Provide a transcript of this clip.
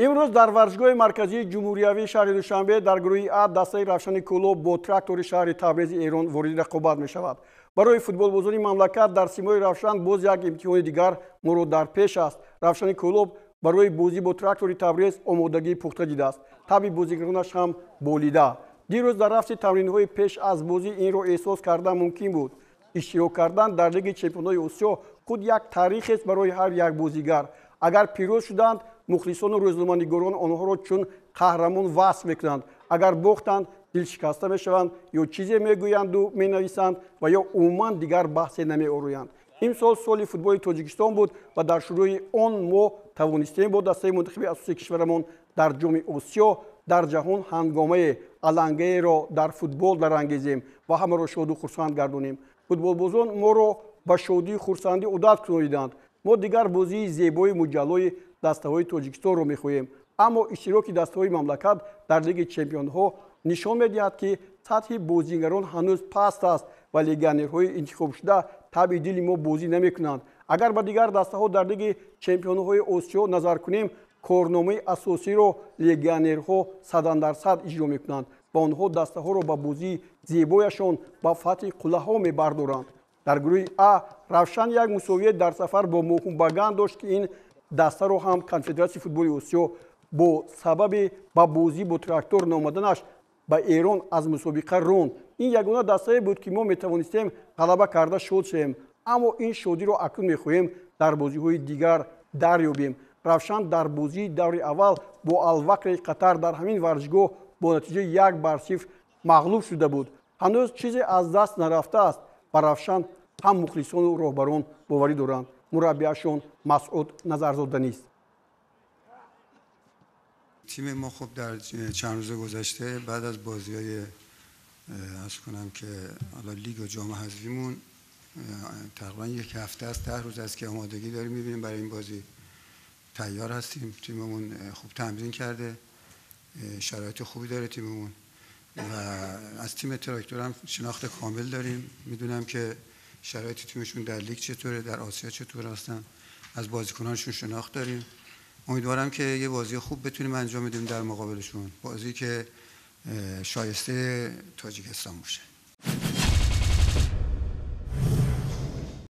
Имрӯз дар варзишгоҳи марказии ҷумҳуриявии шаҳри Душанбе дар гурӯҳи А дастаи Равшани Кӯлоб бо Трактори шаҳри Табрези Эрон вориди рақобат мешавад. Барои футболбозони мамлакат дар симои Равшан боз як имтиҳони дигар моро дар пеш аст. Равшани Кӯлоб барои бозӣ бо Трактори Табрез омодагии пухта дидааст. Табъи бозигаронаш ҳам болида. Дирӯз дар рафти тамринҳои пеш аз бозӣ инро эҳсос кардан мумкин буд. Иштирок кардан дар Лиги чемпионҳои Осиё худ як таърихест барои ҳар як бозигар. Агар пирӯз шуданд, мухлисону рӯзноманигорон онҳоро чун қаҳрамон васф мекунанд. Агар бохтанд, дилшикаста мешаванд, ё чизе мегӯянду менависанд ва ё умуман дигар баҳсе намеорӯянд. Имсол соли футболи Тоҷикистон буд ва дар шурӯи он мо тавонистем бо дастаи мунтахаби асосии кишварамон дар Ҷоми Осиё, дар ҷаҳон ҳангомае, алангаеро дар футбол дарангезем ва ҳамаро шоду хурсанд гардонем. Футболбозон моро ба шодию хурсандӣ одат кунониданд. Мо дигар бозии зебои муҷаллои дастаҳои Тоҷикистонро мехоҳем. Аммо иштироки дастаҳои мамлакат дар Лиги чемпионҳо нишон медиҳад, ки сатҳи бозигарон ҳанӯз паст аст ва легионерҳои интихобшуда табъи дили мо бозӣ намекунанд. Агар ба дигар дастаҳо дар Лиги чемпионҳои Осиё назар кунем, корномаи асосиро легионерҳо садандарсад иҷро мекунанд ва онҳо дастаҳоро ба бозии зебояшон ба фатҳи қуллаҳо мебардоранд. Дар гурӯҳи А Равшан як мусовият дар сафар бо Моҳунбаган дошт, ки ин дастаро ҳам Конфедератсияи футболи Осиё бо сабаби ба бозӣ бо Трактор наомаданаш ба Эрон аз мусобиқа ронд. Ин ягона дастае буд, ки мо метавонистем ғалаба карда шод шавем, аммо ин шодиро акнун мехоҳем дар бозиҳои дигар дарёбем. Равшан дар бозии даври аввал бо Алвакри Қатар дар ҳамин варзишгоҳ бо натиҷаи 1-0 мағлуб шуда буд. Ҳанӯз чизе аз даст нарафтааст. Ба Равшан ҳам мухлисону роҳбарон боварӣ доранд. Мураббиашон Масъуд Назарзода нест. تیم ما خب در چند روز گذشته بعد از بازی‌های عرض کنم که حالا لیگ و جام حذفیمون تقریبا یک هفته است، 10 روز است که آمادگی داریم می‌بینیم برای این بازی تیار هستیم. تیممون خوب تمرین کرده، شرایط خوبی داره تیممون و از تیم تراکتور هم شناخت کامل داریم. میدونم که شرایط تیمشون در لیگ چطوره، در آسیا چطور هستن، از بازیکنانشون شناخت داریم. امیدوارم که یه بازی خوب بتونیم انجام بدیم در مقابلشون، بازی که شایسته تاجیکستان باشه.